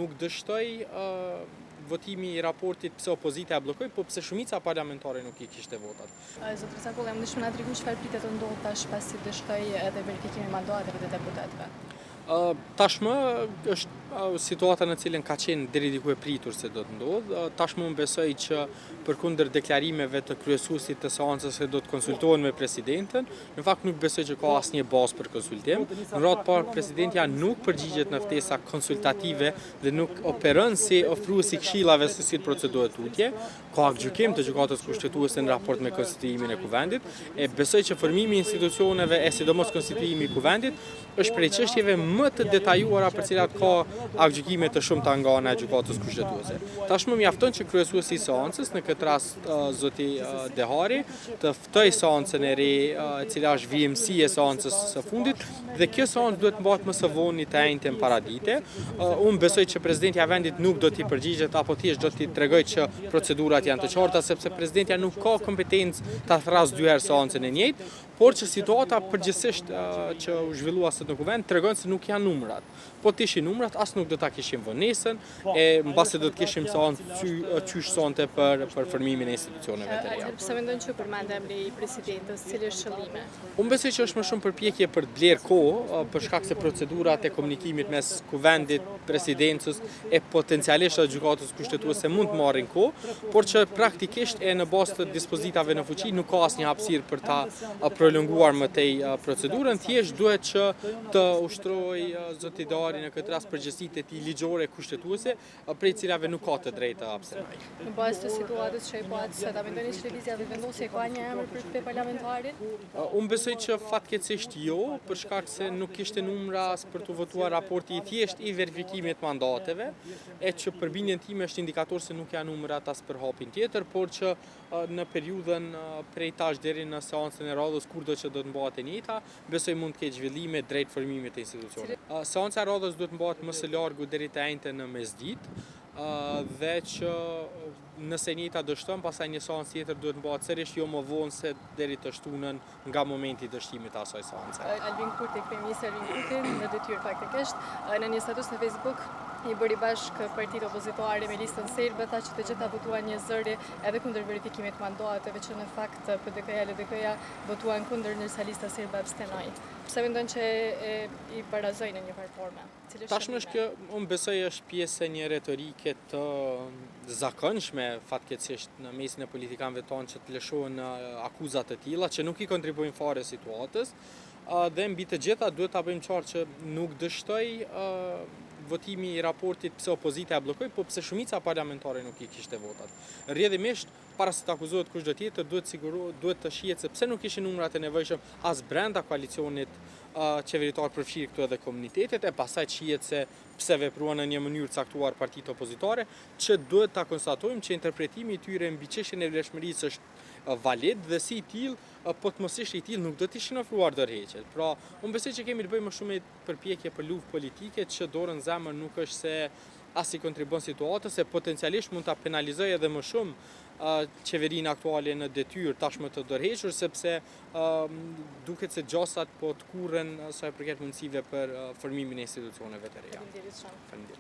Nuk dështoi votimi i raportit pse opozita e bllokoi, po pse shumica parlamentare nuk i kishte votat. Zotëri Cakolli, a mundesh me na tregu çfarë pritet të ndodhë tash pasi dështoi edhe verifikimi i mandateve të deputetëve? Tashmë është situata në cilën ka qenë deri diku e pritur se do të ndodhë. Tashmë unë besoj që përkundër deklarimeve të kryesuesit të seancës se do të konsultohen me presidenten, në fakt nuk besoj që ka asnjë bazë për konsultim. Në radhë të parë presidentja nuk përgjigjet në ftesa konsultative dhe nuk operon si ofrues i këshillave se si të procedohet tutje. Ka aktgjykim të Gjykatës Kushtetuese në raport me konstituimin e Kuvendit, e besoj që formimi i institucioneve e sidomos konstituimi i Kuvendit është prej çështjeve më të detajuara për cilat ka aktgjykime të shumta nga ana e Gjykatës Kushtetuese. Tashmë mjafton që kryesuesi i seancës, në këtë rast zoti Dehari, të ftojë seancën e re, e cila është vijimësi e seancës së fundit, dhe kjo seancë duhet të mbahet më së voni të enjten paradite. Unë besoj që presidentja e vendit nuk do t'i përgjigjet apo thjesht do t'i tregojë që procedurat janë të qarta, sepse presidentja nuk ka kompetencë ta thërrasë dy herë seancën e njëjtë, por që situata përgjithësisht që u zhvillua sot në Kuvend tregon se nuk janë numrat. Po të ishin numrat, as nuk do ta kishim vonesën, e mbase do të kishim seancë qysh sonte për për formimin e institucioneve të reja. Atëherë pse mendon që u përmend emri i presidentes, cili është qëllimi? Unë besoj që është më shumë përpjekje për të blerë kohë, për shkak se procedurat e komunikimit mes Kuvendit, Presidencës e potencialisht edhe Gjykatës Kushtetuese mund të marrin kohë, por që praktikisht e në bazë të dispozitave në fuqi nuk ka asnjë hapësirë për ta prolonguar më tej procedurën, thjesht duhet që të ushtrojë zoti Dehari në këtë rast përgjegjësitë e tij ligjore e kushtetuese, prej cilave nuk ka të drejtë të abstenojë. Në bazë të situatës që e patë sot, a mendoni që Lëvizja Vetëvendosje ka një emër për kryeparlamentarin? Unë besoj që fatkeqësisht jo, për shkak se nuk kishte numra as për t'u votuar raporti i thjeshtë i verifikimit të mandateve, e që për bindjen time është indikator se nuk janë numrat as për hapin tjetër, por që në periudhën prej tash deri në seancën e radhës, kurdo që do të mbahet e njëjta, Besoj mund të ketë zhvillime drejt formimit të institucioneve. Seanca e radhës duhet të mbahet më së largu deri të enjten në mesditë dhe që nëse e njëjta dështon, pastaj një seancë tjetër duhet të mbahet sërish jo më vonë se deri të shtunën nga momenti i dështimit të asaj seance. Albin Kurti, kryeministri Albin Kurti në detyrë faktikisht, në një status në Facebook i bëri bashkë partitë opozitare me listën serbe, tha që të gjitha votuan një zëri edhe kundër verifikimit të mandateve që në fakt PDK-ja, LDK-ja Votuan kundër ndërsa Lista Serbe abstenoi. Pse mendon që i barazoi në një farë forme? Tashmë është kjo, unë besoj është pjesë e një retorike të zakonshme fatkeqësisht në mesin e politikanëve tanë që të lëshohen në akuza të tilla që nuk i kontribuojnë fare situatës. Dhe mbi të gjitha duhet ta bëjmë qartë që nuk dështoi votimi i raportit pse opozita e bllokoi, po pse shumica parlamentare nuk i kishte votat. Rrjedhimisht, Para se të akuzohet kushdo tjetër, duhet siguro, duhet të shihet se pse nuk ishin numrat e nevojshëm as brenda koalicionit qeveritar përfshirë këtu edhe komunitetet, e pastaj të shihet se pse vepruan në një mënyrë të caktuar partitë opozitare, që duhet ta konstatojmë që interpretimi i tyre mbi çështjen e vlefshmërisë është valid dhe si i tillë, po të mos ishte i tillë nuk do të ishin ofruar dorëheqjet. Pra, unë besoj që kemi të bëjmë më shumë me përpjekje për luftë politike që dorën në zemër nuk është se as i kontribuon situatës e potencialisht mund ta penalizojë edhe më shumë qeverinë aktuale në detyrë tashmë të dorëhequr sepse duket se gjasat po tkurren sa i përket mundësive për formimin e institucioneve të reja. Faleminderit shumë. Faleminderit.